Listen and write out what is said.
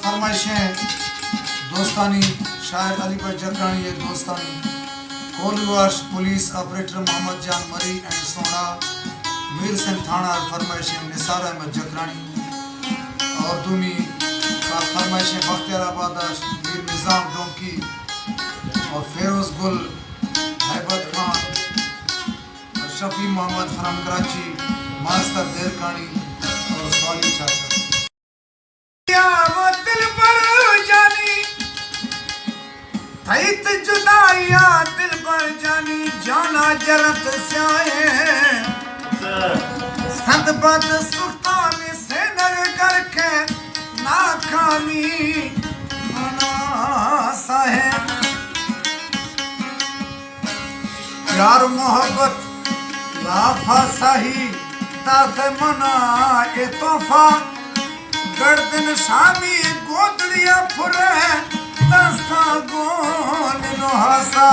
فرمائشیں دوستانی، شاعر علی بخش جکرانی ءِ دوستانی، کولی واش پولیس آپریٹر محمد جان مری اینڈ سونا، میر سنگھ تھانہ ءِ فرمائشیں نثار احمد جکرانی، اور دومی فرمائشیں بختیار آباد ءِ میر نظام ڈونکی اور فیروز گل، ہیبت خان اور شفیع محمد فرام کراچی، ماسٹر دیرکانی اور سوالی چاچا۔ یا وہ دلبر جانی، تئیت جدائی ءَ دلبر جانی، جانا جرت سیاہیں۔ صد بد سلطان سینر گر کے ناکامی منا ساہیں۔ یار محبت لافا ساہی دات منا اے تحفہ، گردن شامی گودڑیا پھرے دستاں گون نوحاسا۔